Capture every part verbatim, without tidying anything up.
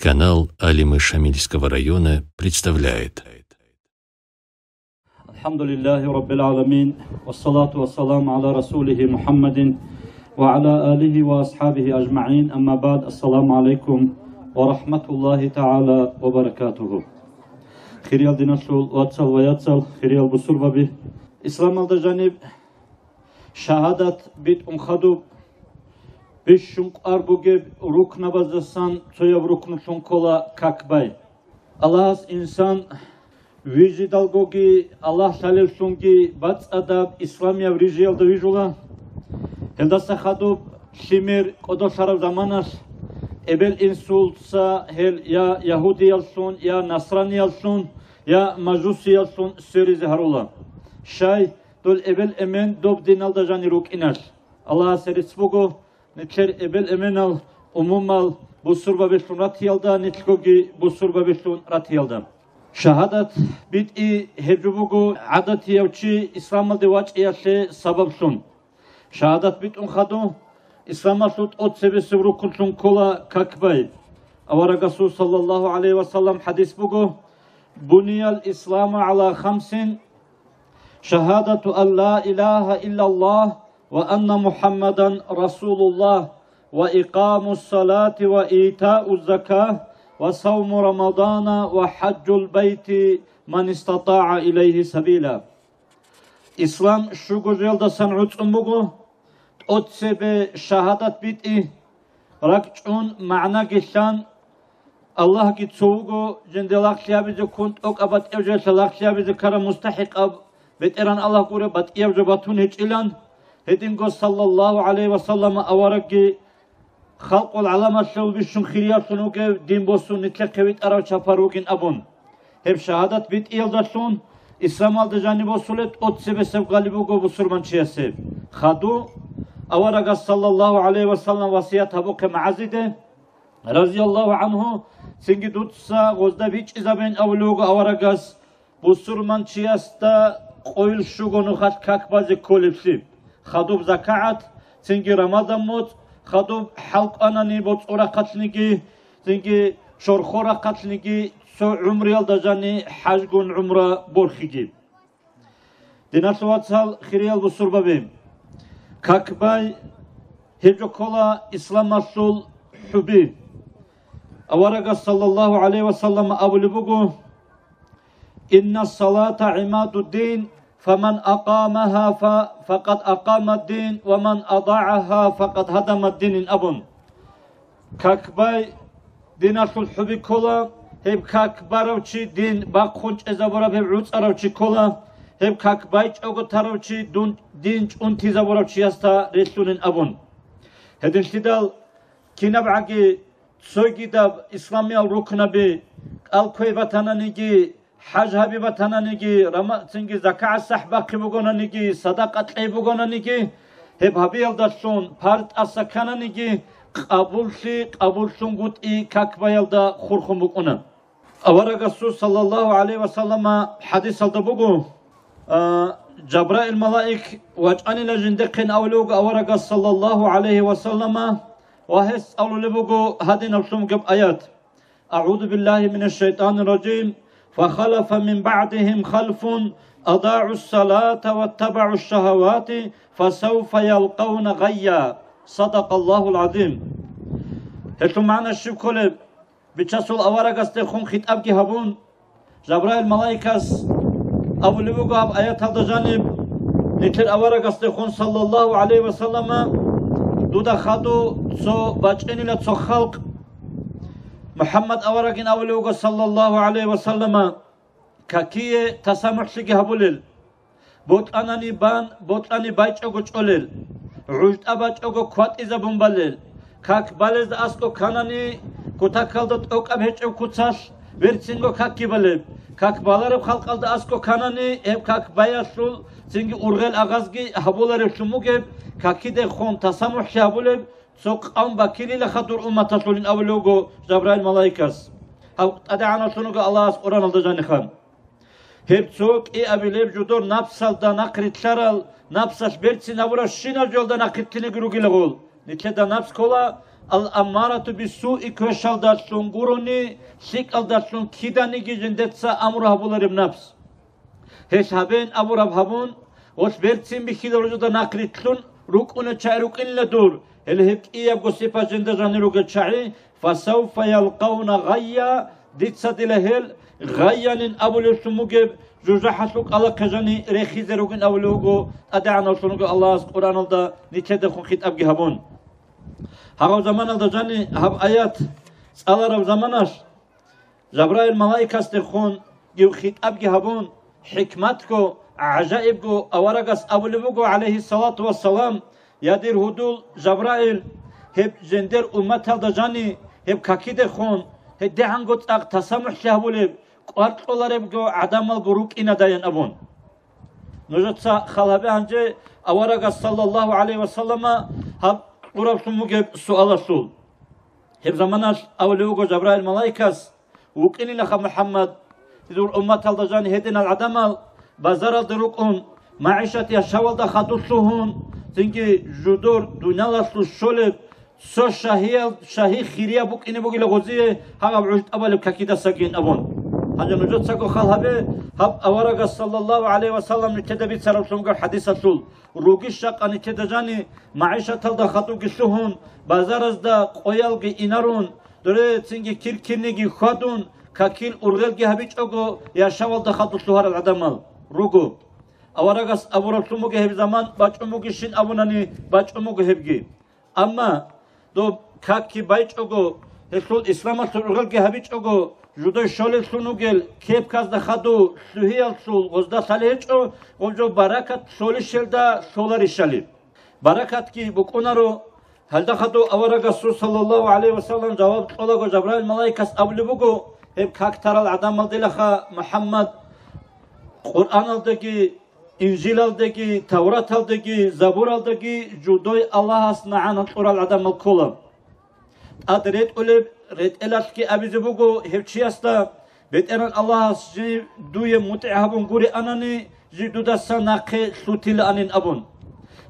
Канал Алимы Шамильского района представляет. الحمد لله رب العالمين، والصلاة والسلام على رسوله محمد وعلى آله وأصحابه أجمعين. أما بعد، السلام عليكم ورحمة الله تعالى وبركاته. Хириял диналъул вацал ва яцал, хириял бусурбаби, исламалда жаниб шагьадат битӀун хадуб, бищун кӀвар бугеб рукнабаздасан цояб рукнулъун ккола как бай. Аллагьас инсан вижидалгоги, Аллагь лъалевлъунги бацӀцӀадаб исламияб рижиялда вижула. Гьелдаса хадуб лъимер кӀодолъараб заманалъ эбел-инсулца гьел я ягьудияллъун, я насранияллъун, я мажусияллъун сверизе гьарула. Щай? Дол эбел-эмен доб диналда жанир рукӀиналъ. Аллагьасе рецц буго, нилъер эбел-эменал умумал бусурбабилъун ратиялда, нилъгоги бусурбабилъун ратиялда. Шагьадат битӀи гьеб жо буго гӀадатияв чи исламалде вачӀиялъе сабаблъун. Шагьадат битӀун хадуб, исламалъул тӀоцебесеб рукнлъун ккола как бай. Аварагасул саллаллагьу гӀалайгьи ва саллам хӀадис буго: «Буниял исламу гӀала хамсин, шагьадату ан ла илагьа иллаллагь ва анна МухӀаммадан расулуллагь, ва икъамус салати ва итаузз закат ва савму Рамадана ва хӀажжул байти ман истатагӀа илайгьи сабила». Ислам щуго жоялдасан гӀуцӀун буго, тӀоцебе шагьадат битӀи, ракӀчӀун, магӀнаги лъан, Аллагьги цо вуго, жинда лагълъи гьабизе ккун, тӀокӀаб батӀияб жоялъа лагълъи гьабизе ккараб мустахӀикъаб БетӀеран Аллагь гуреб батӀияб жо батун гьечӀилан, гьединго саллаллагьу гӀалайгьи ва саллама аварагги халкъул гӀаламалъул бищун хириялъун вугев дин босун нилъехъе витӀарав чапар вугин абун. Гьеб шагьадат битӀиялдалъун исламалда жаниб босулеб тӀоцебесеб гъалиб буго бусурманчиясе. Хадуб, аварагас саллаллагьу гӀалайгьи ва саллам васият гьабухъе МугӀазиде, разияллагьу гӀангьу, цинги дуца гъозда бичӀчӀизабейин абулев вуго аварагас, бусурманчиясда къойил щуго нухалъ как базе кколеблъи: хадуб закагӀат, цинги Рамадан моцӀ, хадуб хӀал кӀванани боцӀул рахъалъниги, цинги шорхол рахъалъниги, цо гӀумруялда жани хӀажгун гӀумра борхиги. Диналъул вацал, хириял бусурбаби, как бай гьеб жо ккола исламалъул хӀуби. Аварагас саллаллагьу гӀалайгьи ва саллам абулеб буго: «Инна салата гӀимадуддин, фаман акъамаха фа-, факъад акъамаддин, ва ман адагӀаха факъад гьадамаддин», – ин абун. Как бай диналъул хӀуби ккола, гьеб как барав чи дин бахъун чӀезабураб, гьеб гӀуцӀарав чи ккола, гьеб как байчӀого тарав чи дун, дин чӀунтизабурав чиясда релълъунин абун. Гьединлъидал кинабгӀаги цогидаб исламиял рукнаби, кӀал кквей батананиги, хӀаж гьаби батананиги, рама-, цинги закагӀат сахӀ бахъи бугонаниги, садакъа кьей бугонаниги, гьеб гьабиялдалъун пар тӀаса ккананиги, къабуллъи къабуллъунгутӀи как баялда хурхун букӀуна. Аварагасул саллаллагьу гӀалайгьи ва саллама хӀадисалда буго, а, Жабраил малаик вачӀанила жиндехъин абулев вуго аварагас саллаллагьу гӀалайгьи ва саллама, ва гьес цӀалулеб буго гьадинаб лъумгеб аят: «АгӀузу биллагьи минаш шайтанир ражим. Фахалафа мин багӀдигьим халфун адагӀус салата ваттабагӀуш шагьавати, фасавфа ялкъавна гъайя». Садакъаллагьул гӀазим. Гьелъул магӀна щиб кколеб? Бичасул аварагасдехун хитӀабги гьабун, Жабраил малаикас абулеб буго гьаб аяталда жаниб, нилъер аварагасдехун саллаллагьу гӀалайгьи ва саллама: «Дуда хадуб цо бачӀинила цо халкъ». МухӀаммад аварагин абулев вуго саллаллагьу гӀалайгьи ва саллама, какие тасамухӀлъиги гьабулел. Бокьанани бан, бокьани байчӀого чӀолел, гӀужтӀа бачӀого кватӀизабун балел, как балезда аскӀо кканани, кутакалда тӀокӀаб гьечӀеб куцалъ берцинго какги балеб, как балареб халкъалда аскӀо кканани, гьеб как баялъул цинги ургъел агъазги гьабуларевлъун бугеб, какидехун тасамухӀлъи гьабулеб цо къавм бакилилаха дур умматалъулин абулев вуго Жабраил малаикас. Гьав ТӀадегӀанавлъун вуго Аллагьас Къуръаналда жаниха. Гьеб цо кӀиабилеб жодор напсалда нахърилълъарал, напсалъ берцин гьабурабщинаб жоялда нахърилълъинеги ругила гъол. Нилъеда напс ккола, Ал-аммарату биссуи квешалдалъун гурони, лъикӀалдалъун киданиги жиндеца амру гьабулареб напс. Гьелъ гьабеян абураб гьабун, гъолъ берцин бихьидал ружуда нахърилълъун рукӀуна чагӀи рукӀинила дур, гьеле гьеб кӀиябго сипат жинда жанир ругел чагӀи, фасавфа ялкъавна гъайя, дица дила гьел гъайянин абулевлъун бугеб жужахӀалъул кӀалахъе жани рехизе ругин абулев вуго ТӀадегӀанавлъун вуго Аллагьас Къуръаналда нилъедехун хитӀабги гьабун. Гьаб заманалда жани гьаб аят цӀалараб заманалъ, Жабраил малаикасдехун гьев хитӀабги гьабун, хӀикматго, гӀажаибго аварагас абулеб буго, гӀалайгьиссалату вассалам: «Я дир гьудул Жабраил, гьеб жиндир умматалда жани гьеб какидехун, гьедигӀанго цӀакъ тасамухӀлъи гьабулеб, кӀвар кьоларебго гӀадамалго рукӀинадаян», – абун. Нужеца хал гьабе гьанже аварагас, саллаллагьу гӀалайгьи вассаллама, гьаб кьураблъун бугеб суалалъул. Гьеб заманалъ абулев вуго Жабраил малаикас: «ВукӀинилаха, МухӀаммад, дур умматалда жани гьединал гӀадамал базаралда рукӀун, магӀишат яшавалда хадур лъугьун, цинги жудор дуниялалъул щолеб цо шагьиял, шагьи хирияб букӀине бугила гъозие гьагъаб гӀужтӀабалеб какидасагин», – абун. Гьанже нужецаго хал гьабе, гьаб аварагас, саллаллагьу гӀалайгьи вассаллам, нилъеда бицараблъун бугеб хӀадисалъул: «Ругищ жакъа нилъеда жани магӀишаталда хадурги лъугьун, базаразда къоялги инарун, доре цинги кир-кирниги хьвадун, какил ургъелги гьабичӀого, яшавалда хадур лъугьарал гӀадамал руго». Аварагас абураблъун буго гьеб заман бачӀун бугищин абунани, бачӀун буго гьебги. Амма доб какги байчӀого, гьелъул исламалъул ургъелги гьабичӀого, жудой щолеллъун вугел кепказда хадув лъугьиялъул гъозда лъалеб гьечӀо, гъоб жо баракат лъолищелда лъоларищали. Баракатги букӀунаро. Гьалда хадув аварагасул, саллаллагьу гӀалайгьи вассаллам, жаваб кьолаго Жабраил малаикас абулеб буго: «Гьеб как тарал гӀадамалдилаха, МухӀаммад, Къуръаналдаги, Инжилалдаги, Тавраталдаги, Забуралдаги жудой Аллагьас нагӀана кьурал гӀадамал ккола». ТӀад ретӀулеб ретӀелалъги абизе буго гьев чиясда: «БетӀеран Аллагьас жив дуе мутӀигӀ гьабун гурианани, жив дудаса нахъе лъутилаанин», – абун.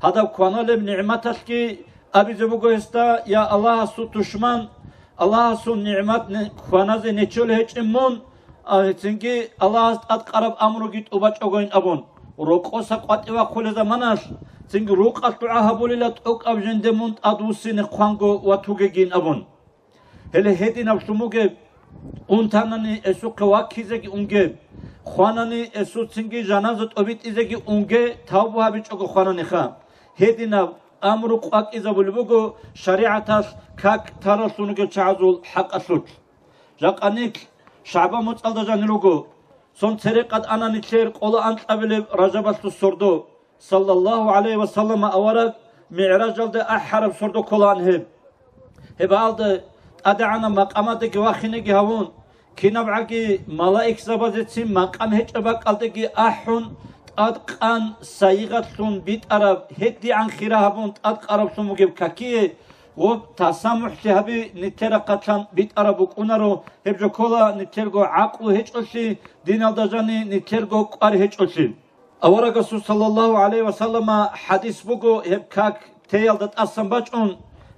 Гьадаб кваналеб нигӀматалъги абизе буго гьесда: «Я Аллагьасул тушман, Аллагьасул нигӀмат не-, кваназе нечолей гьечӀин мун, а, гьецинги Аллагьас тӀадкъараб амруги тӀубачӀогойин», – абун. Рокъоса къватӀив вахъулел заманалъ, цинги рукъалъ дугӀа гьабулила тӀокӀаб жинде мун тӀадвуссине хъванго ватугегин абун. Гьеле гьединав лъумугеб, унтанани эсухъе ваккизеги унге, хванани эсуцинги жаназа тӀобитӀизеги унге, тавбу гьабичӀого хвананиха. Гьединаб амру къвакӀизабулеб буго шаригӀаталъ как таралъун ругел чагӀазул хӀакъалъулъ. Жакъа нилъ ШагӀбан моцӀалда жанир руго. Цон церекъад ана нилъер къола анкьабилеб Ражабалъул сордо. Саллаллагьу гӀалайгьи ва саллама авараг МигӀражалде ахӀараб сордо кколаан гьеб. Гьеб гьалда тӀадегӀанаб макъамадаги вахинеги гьавун, кинабгӀаги малаикзабазецин макъам гьечӀеб бакӀалдеги ахӀун, тӀадкъан сайигъатлъун битӀараб, гьедигӀан хира гьабун тӀадкъараблъун бугеб какие ва тасамухӀлъи гьаби нилъер рахъалъан битӀараб букӀунаро, гьеб жо ккола нилъерго гӀакълу гьечӀолъи, диналда жани нилъерго кӀвар гьечӀолъи. Аварагасул саллаллагьу гӀалайгьи ва саллама хӀадис буго, гьеб как теялда тӀасан бачӀун,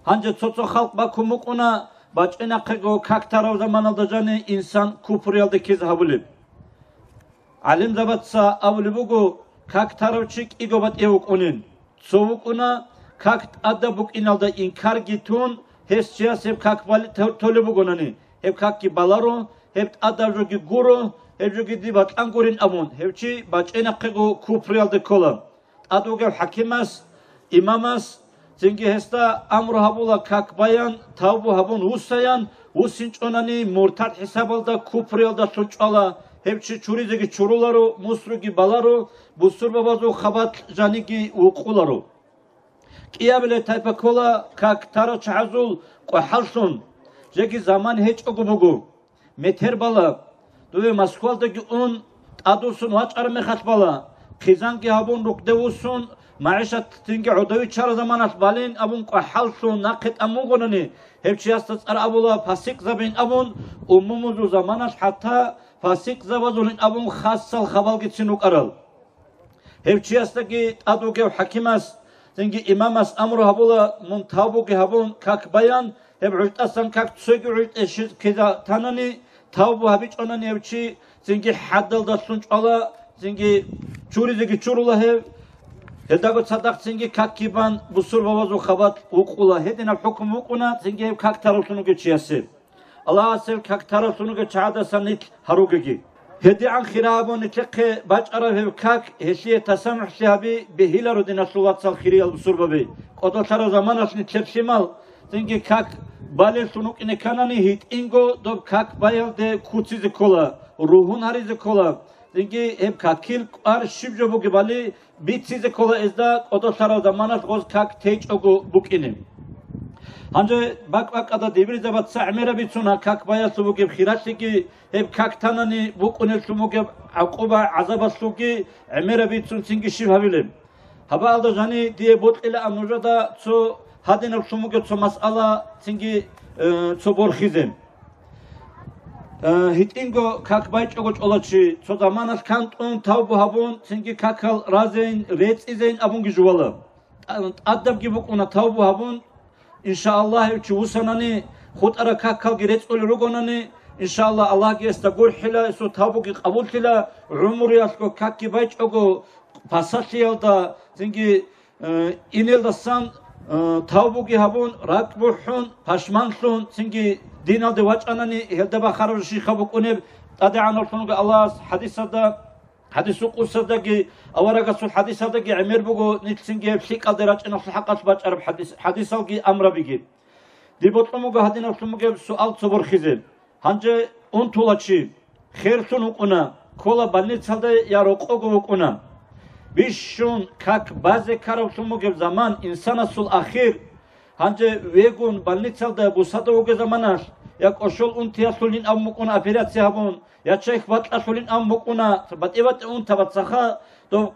гьанже цо-цо халкъ бакун букӀуна, бачӀинахъего как тарав заманалда жани инсан купруялде ккезе гьабулеб. ГӀалимзабаца абулеб буго, как тарав чи кӀиго батӀи вукӀунин. Цо вукӀуна, как тӀадаб букӀиналда инкарги тун, гьес чияс гьеб как бали-, то-, толеб бугонани, гьеб какги баларо, гьеб тӀадаб жоги гуро, гьеб жоги дие бакьан гурин абун, гьев чи бачӀинахъего купруялде ккола. ТӀад вугев хӀакимас, имамас, цинги гьесда амру гьабула как баян, тавбу гьабун вуссаян, вуссинчӀонани муртад хӀисабалда купруялдалъун чӀвала, гьев чи чуризеги чуруларо, мусруги баларо, бусурбабазул хабалъ жаниги вукъуларо. КӀиабилеб тайпа ккола как тарал чагӀазул къвахӀаллъун, жеги заман гьечӀого буго. Метер бала, дуе Москвалдаги ун, тӀадвуссун вачӀараб мехалъ бала, хъизанги гьабун рукъде вуссун, магӀишат цинги гӀодовичараб заманалъ балин абун къвахӀаллъун нахъе тӀамунгунани, гьев чиясда цӀар абула пасикъзабин абун, умумузул заманалъ хӀатта пасикъзабазулин абун хасал хабалгицин рукӀарал. Гьев чиясдаги тӀад вугев хӀакимас Цинги имамас амру гьабула, мун тавбуги гьабун, как баян, гьеб гӀужтӀасан как цоги гӀужтӀе щи-, ккеза танани, тавбу гьабичӀонани гьев чи, цинги хӀаддалдалъун чӀвала, цинги чуризеги чурула гьев. Гьелдаго цадахъ цинги какги бан бусурбабазул хабалъ вукъула. Гьединаб хӀукму букӀуна цинги гьев как таралъун вугев чиясе. Аллагьас гьел как таралъун вугев чагӀадасан нилъ гьаругеги. ГьедигӀан хира гьабун нилъехъе бачӀараб гьеб как, гьелъие тасамухӀлъи гьаби бегьиларо, диналъул вацал, хириял бусурбаби. КӀодолъараб заманалъ нилъер лъимал цинги как балеллъун вукӀине кканани, гьитӀинго доб как баялде куцизе ккола, ругьун гьаризе ккола. Цинги гьеб какил кӀвар щиб жо бугебали бицизе ккола гьезда, кӀодолъараб заманалъ гъоз как течӀого букӀине. Гьанже бакӀ-бакӀалда дибирзабаца гӀемераб бицун гьаб как баялъул бугеб хиралъиги, гьеб как танани букӀунеллъун бугеб гӀакъуба-гӀазабалъулги гӀемераб бицун цинги щиб гьабилеб? Гьабаалда жани дие бокьилаан нужеда цо гьадинаблъун бугеб цо масъала цинги, э, цо борхизе. Э, гьитӀинго как байчӀого чӀола чи, цо заманалъ кантӀун тавбу гьабун, цинги какал разейин, рецӀизейин абунги жувала. ТӀа-, тӀадабги букӀуна тавбу гьабун, иншааллагь, гьев чи вусанани, хутӀарал какалги рецӀулел ругонани, иншааллагь, Аллагьги гьесда гурхӀила, гьесул тавбуги къабуллъила, гӀумруялъго какги байчӀого, пасалъиялда, цинги Э, инелдасан, э, тавбуги гьабун, ракӀ бухӀун, пашманлъун, цинги диналде вачӀанани, гьелда бахараб жо щибха букӀунеб? ТӀадегӀанавлъунго Аллагьас хадисалда, хадисул къусаздаги, аварагасул хадисалдаги гӀемер буго, нилъ цинги гьеб лъикӀалде рачӀиналъул хӀакъалъ бачӀараб хадис-, хадисалги амрабиги. Дие бокьун буго гьадинаблъун бугеб суал цо борхизе. Гьанже унтула чи, херлъун вукӀуна, ккола больницалда я рокъого вукӀуна. Бищун как базе ккараблъун бугеб заман, инсанасул ахир. Гьанже вегун больницалда бусада вугеб заманалъ, я кӀошол унтиялъулин абун букӀуна операция гьабун, я чехь бакьалъулин абун букӀуна, батӀи-батӀи унтабацаха, дов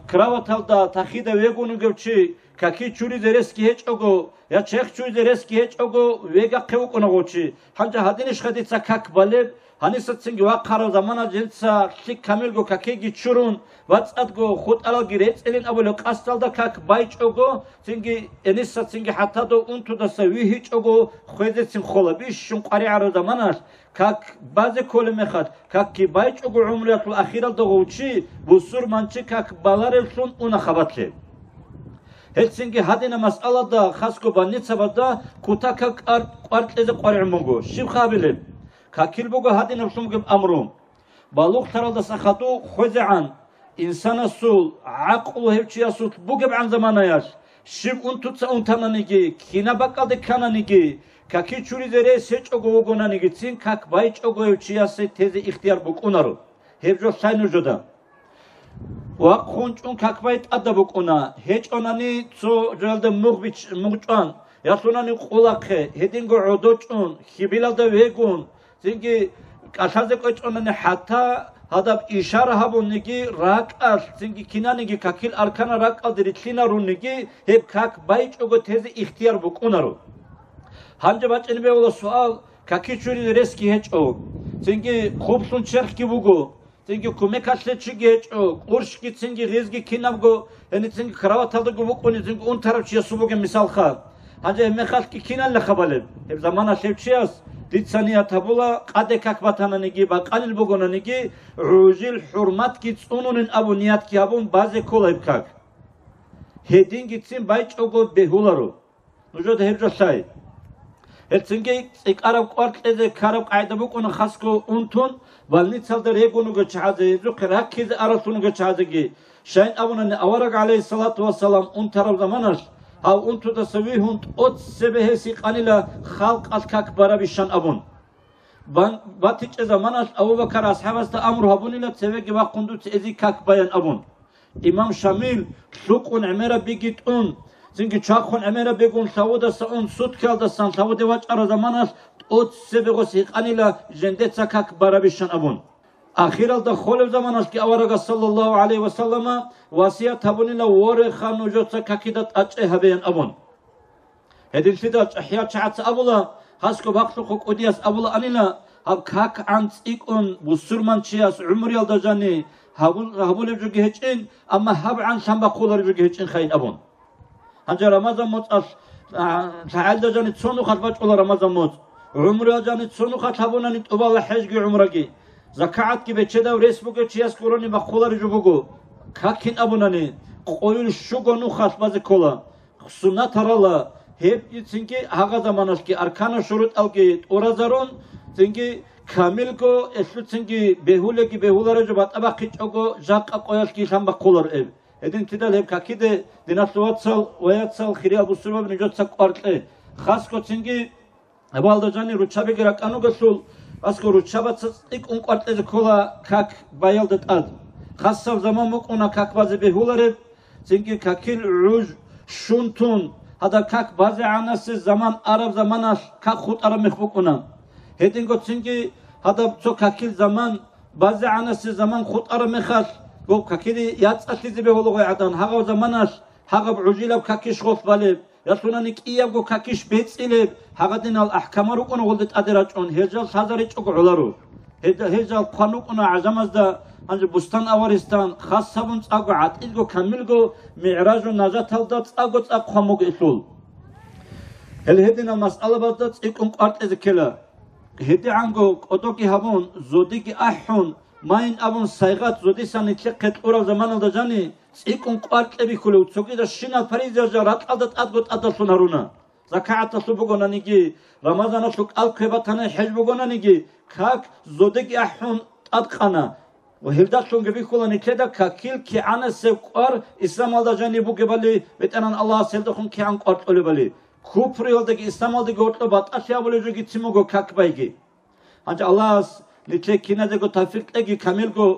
кроваталда тахида вегун вугев чи, каки чуризе ресги гьечӀого, я чехь чуризе ресги гьечӀого, вегахъе вукӀуна гъов чи. Гьанже гьадинищха дица как балеб? Гьанисацинги вахъараб замана жинца лъикӀ камилго какиги чурун, вацӀадго хутӀаралги рецӀилин абулеб къасдалда как байчӀого, цинги гьанисацинги хӀатта дов унтудаса вихьичӀого хвезецин хола. Бищун къваригӀараб заманалъ как базе кколеб мехалъ, какги байчӀого гӀумруялъул ахиралда гъов чи, бусурманчи как балареблъун уна хабалъе. Гьелцинги гьадинаб масъалада, хасго больницабазда кутакаб кӀар-, кӀвар кьезе къваригӀун буго. Щиб хабилеб? Какил буго гьадинаблъун бугеб амру. Балугълъаралдаса хадув хвезегӀан, инсанасул гӀакълу гьев чиясулъ бугебгӀан заманаялъ, щиб унтуца унтананиги, кинаб бакӀалде ккананиги, каки чуризе рес гьечӀого вугонанигицин, как байчӀого гьев чиясе тезе ихтияр букӀунаро. Гьеб жо лъай нужеда. Вахъун чӀун как бай тӀадаб букӀуна, гьечӀонани цо жоялда мугъ бич-, мугъ чӀван, ялъунани къулахъе, гьединго гӀодо чӀун, хьибилалда вегун, цинги кӀалъазе кӀвечӀонани, хӀатта гьадаб ишара гьабуниги ракӀалъ, цинги кинаниги какил аркана ракӀалде рилълъинаруниги, гьеб как байчӀого тезе ихтияр букӀунаро. Гьанже бачӀине бегьула суал, каки чуризе ресги гьечӀо, цинги хъублъун черхги буго, цинги кумекалъе чиги гьечӀо, къуршги цинги гъезги кинабго, гьеницинги кроваталдаго букӀуни цинги унтарав чиясул бугеб мисалха. Гьанже гьеб мехалъги киналла хабалеб? Гьеб заманалъ гьев чияс, дица ният гьабула, къаде как батананиги, бакъанил бугонаниги, гӀужил хӀурматги цӀунунин абун ниятги гьабун базе ккола гьеб как. Гьедингицин байчӀого бегьуларо. Нужеда гьеб жо лъай. Гьелцинги цӀикӀкӀараб кӀвар кьезе ккараб къагӀида букӀуна хасго унтун, больницалда регун вугев чагӀазе, гьезухъе раккизе аралъун вугев чагӀазеги. Щайин абунани, авараг, гӀалайгьиссалату вассалам, унтараб заманалъ, гьав унтудаса вигьун тӀоцебе гьес гьикъанила халкъалъ как барабищан абун. Бан-, батичӀеб заманалъ Абу Бакар асхӀабасда амру гьабунила цевеги вахъун дуца эзи как баян абун. Имам Шамил лъукъун гӀемераб биги тӀун, цинги чвахун гӀемераб бегун лъавудаса ун суткиялдасан лъавуде вачӀараб заманалъ тӀоцебе гъос гьикъанила жендеца как барабищан абун. Ахиралда холеб заманалъги аварагас, саллаллагьу гӀалайгьи ва саллама, васият гьабунила, вореха, нужеца какида тӀачӀи гьабеян абун. Гьединлъидал чӀахӀиял чагӀаца абула, хасго бакълъухъ кӀудияс абулаанила, гьаб какгӀан цӀикӀкӀун бусурманчияс гӀумруялда жани гьабун-, гьабулеб жоги гьечӀин, амма гьабгӀан лъан бахъулареб жоги гьечӀин хайин абун. Гьанже Рамазан моцӀалъ, а, лъагӀелда жани цо нухалъ бачӀула Рамазан моцӀ. ГӀумруялъ жани цо нухалъ гьабунани тӀубала хӀежги гӀумраги. ЗакагӀатги бечедав рес бугев чияс гурони бахъулареб жо буго. Какин абунани, къойил щуго нухалъ базе ккола. Суннатарала, гьеб цинги гьагъа заманалъги арканал шурутӀалги тӀуразарун, цинги камилго, элъуцинги бегьулаги бегьулареб жо батӀа бахъичӀого, жакъа къоялъги лъан бахъулар эб. Гьединлъидал гьеб какиде, диналъул вацал ва яцал, хириял бусурбаби, нужеца кӀвар кье. Хасго цинги гьабалда жани руччабиги ракӀанугалъул, асго руччабаца цӀикӀкӀун кӀвар кьезе ккола как баялда тӀад. Хасаб заман букӀуна как базе бегьулареб, цинги какил гӀуж щун тун, гьадаб как базегӀанасе заман араб заманалъ как хутӀараб мех букӀуна. Гьединго цинги гьадаб цо какил заман базегӀанасе заман хутӀараб мехалъ, гьеб какиде яцӀцӀалъизе бегьулаго гӀадан, гьагъаб заманалъ гьагъаб гӀужилаб какиш гъолъ балеб, ялъунани кӀиябго какиш бецӀилеб, гьагъадинал ахӀкамал рукӀуна гъолде тӀаде рачӀун, гьел жал лъазаричӀого гӀоларо. Гьел, гьел жал хъван рукӀуна гӀажамазда, гьанже бустан аваристан, хас гьабун цӀакъго гӀатӀилго камилго мигӀражу нажаталда цӀакъго цӀакъ хъван бугелъул. Гьел гьединал масъалабазда цӀикӀкӀун кӀвар кьезе ккела. ГьедигӀанго кӀодоги гьабун, зодиги ахӀун, майин абун сайгъат зодисан нилъехъе кьураб заманалда жани, цӀикӀкӀун кӀвар кье бихьулев, цогидал щинал паризаял жал ракьалда тӀадго тӀадаллъун гьаруна. ЗакагӀаталъул бугонаниги, Рамазаналъул кӀал ккве батани, хӀеж бугонаниги, как зодиги ахӀун тӀадкъана. Ва гьелдалъунги бихьула нилъеда какил кигӀанасеб кӀвар исламалда жаниб бугебали, БетӀергьан Аллагьас гьелдехун кигӀан кӀвар кьолебали. Купруялдаги исламалдаги гьоркьоб батӀалъи абулеб жогицин буго как байги. Гьанже Аллагьас нилъее киназего тавфикъ кьеги камилго.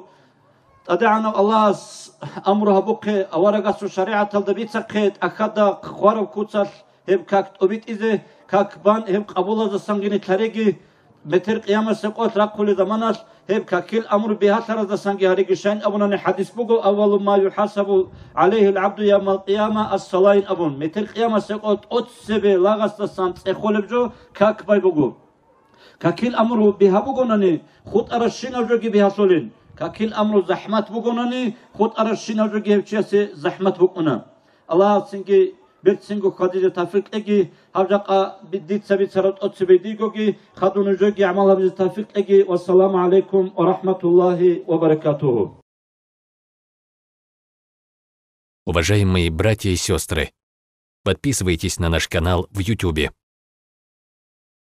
ТӀадегӀанав Аллагьас амру гьабухъе, аварагасул шаригӀаталда бицахъе, тӀахьада хъвараб куцалъ гьеб как тӀобитӀизе, как бан гьеб къабулаздасанги нилъареги, метер къиямасеб къоялъ рахъулел заманалъ гьеб какил амру бигьалъараздасанги гьареги. Щайин абунани хӀадис буго: «Аввалу ма юхӀасабу гӀалайгьил гӀабду явмал къияма ас-салайин», абун. Метер къиямасеб къо тӀоцебе лагъасдасан цӀехолеб жо как бай буго. Какил амру бигьа бугонани, хутӀаращинаб жоги бигьалъулин. Какил амру захӀмат бугонани, хутӀаращинаб жоги гьев чиясе захӀмат букӀуна. Аллагьас цинги берцинго хьвадизе тавфикъ кьеги, гьаб жакъа би-, дица бицараб тӀоцебе дигоги, хадуб нужееги гӀамал гьабизе тавфикъ кьеги. Вассаламу гӀалайкум ва рахӀматуллагьи ва баракатугьу. Уважаемые братья и сестры, подписывайтесь на наш канал в Ютубе.